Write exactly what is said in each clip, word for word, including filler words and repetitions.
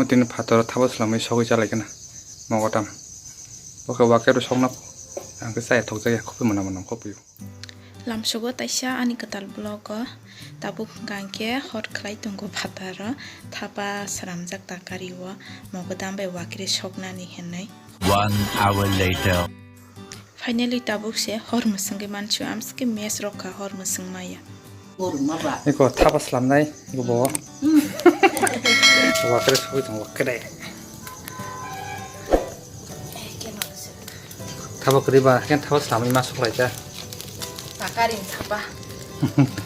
Tini phataro thabo swlamwi sogwi chalaikha na mogotam. Bo khe wakero sokna ang khe chaya thokjakya, khopui mwnam mwnam khopui. Lamsugo taisa ani kwtal vlog o tabuk hwnkha hwnkhe hor khlai tongo phataro thapa sramjak takari o mogodam bai wakre soknani hinwi. One hour later. Finally tabuk se hor mwswngwi mansu amsike mess rokha hor mwswng maya. Eko thapa slamnai eko bo. Wakre sogwi tongo wakre. Thapa kwrwi ba, khe thapa slamwi ma suklaijak. Takarin thapa.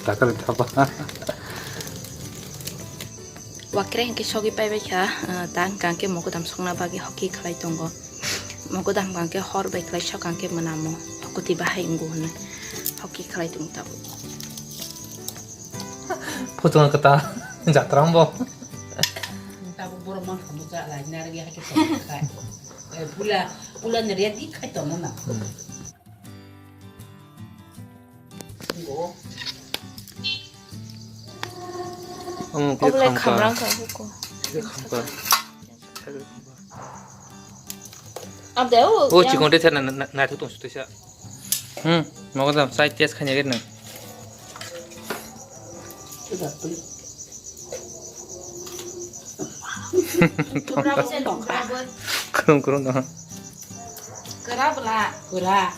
Takarin thapa. Wakre hwnkhe sogwi paibaikha, ah, ta hwnkha hwnkhe mogodam sokna bagwi hoki khlai tongo. Mogodam hwnkha hwnkhe hor bai khlai, sokha hwnkhe mwnamo. Hokoti bahai wngo hwnwi hoki khlai tongo tabuk. Phutung kwtal jatra wngbo. Tabuk borok mankha bucha lai narwgwi hakhe tongkha. Eh, pula, pula ni ready khai tongno na. Hmm. Bo. Omo khe obolai khamka. Khamrang kha huko. Khe khamka. Abde o. O yang chikon te na na na thuk tong sutisa. Hmm, mogodam sai test khanya gir nang. Kurung kurung dong. Kera bela. Kera.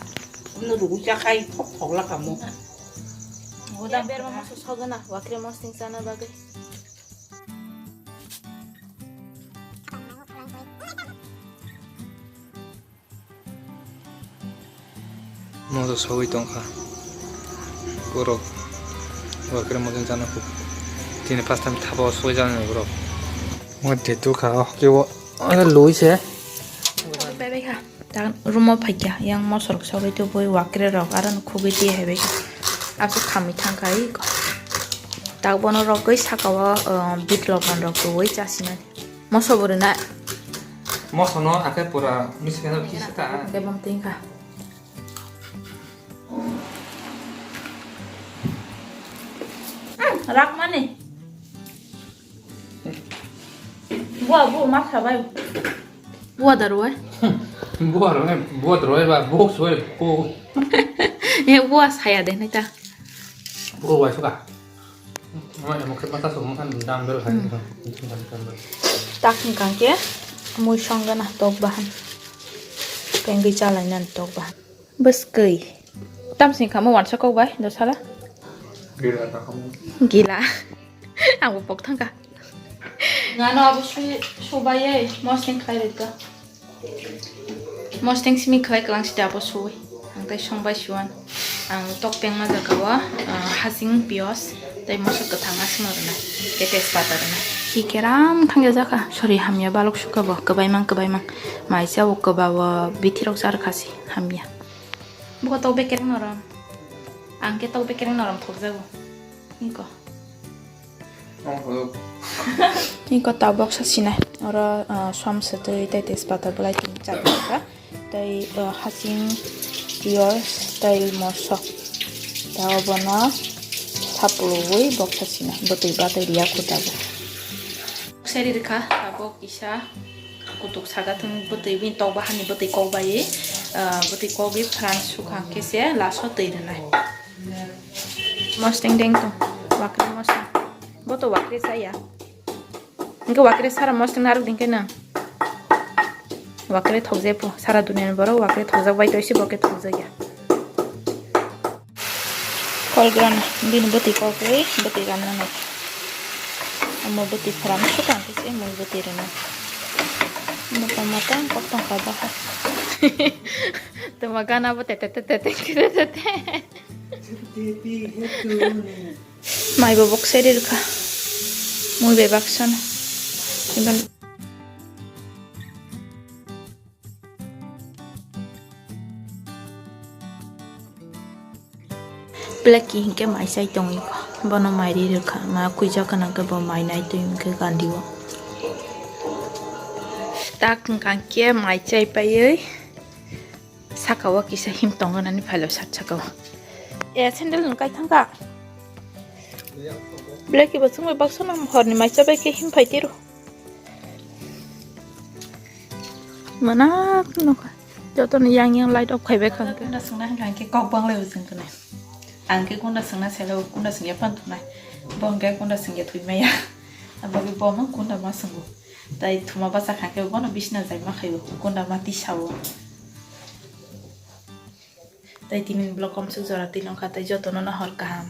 Ini rugu cakai thok thok lah kamu. Udah biar mama susah gana, wakil mau sing sana bagai. Moso sogwi tongkha borok. Wakre moso jana kuk. Tini first time thapa o sogwi jana borok. Mo de tu kha o ke o. Ano lui se. Bai bai kha. Ta rumo phaikya yang moso rok sogwi tu boi wakre rok aro khugwi ti hai bai. Asu khamwi thangkha i ko. Tak bono rok gwi saka o, uh, bit logan rok tu oi chasinani. Moso bo rwna. Moso no akhe pura misi khe no kisa ta. Khe bom tingkha. Rak mani. Bua bu ma sabai. Bua da roi. Bua roi, bua roi ba, bua soi ko. Ye bua saya de neta. Bua wai suka. Mo emo khe bata sok mokhan dam bel hai. Hmm. Tak hwnkha khe mui songna tok bahan. Pengwi chalaina tok bahan. Bwskwi. Tamsini kha mo wansa kok bai do sala. Gila ta khamu. Gila. Ang bo pok thangka. Ngano abo sui subai ei mosning khlai rwkha. Mosning simi khlai kwlang sida abo sui. Ang tai song bai siwan. Ang tok pengma jaga o, ah, hasing piyos tai mosok kwthang aswk no rwna. Tei tejpata rwna. Hi keram thangya jaka. Sorry, hamya balok suka bo. Kwbai mang, kwbai mang. Maisa o kwba o bithi rok jar khasi. Hamya. Buko tok bekereng norom. Ang ke tok bekereng norom thokjago. Niko. Niko ta boksa sinai. Oro, ah, som setui tei tejpata belai tin chakha. Tei, ah, hasing piyos tei mosok. Ta obono sapului boksa sinai. Bwtwi batwi riya khudago. Seri rikha tabok kisa. Kutuk saka thung bwtwi bini tok bahani bwtwi kok bai, ah, bwtwi kok bai phrang sukha khe se last o twi rwnai. Mosting deng tong, wakre mosting. Bo to wakre chaya. Hingke wakre sara mosting narwk ding khe nang. Wakre thok je po, sara duniani borok wakre thok jak bai to isi bo khe thok jak ya. Kolgrana bini bwtwi kokwi bwtwi ramnani. Omo bwtwi pharam swkang khe se mui bwtwi rwnai. Mota mota ang kok tongkha baha. Tuma gana bo tete tete tete tete. Mai bo bok seri rwkha. Mui bai baksa no. Blacky hinkhe mai chai tongwi kho, bono mai ri rwkha, ma khuijak gwnang khe bo mai nai twi hwnkhe gandhi o. Tak hwnkha khe mai chai paiwi saka o kisa him tongo nani phailo sat saka o. E sandal no kai thangkha. Blacky bo chwngwi baksa no horni mai chabai khe him phai tiro. Mana nokha. Joto ni yang yang light off khai bai kha. Kunda sungna hangke kok bang lai using kene. Ang ke kunda sungna selo kunda sungya pan tunai. Bong ke kunda sungya thui maya. Abagi bom kunda ma sungu. Tai thuma basa kha ke bono bisna jai ma khayo. Kunda ma ti sawo. Tai tini vlog kom suk jora tilong kha tai joto no hor kaham.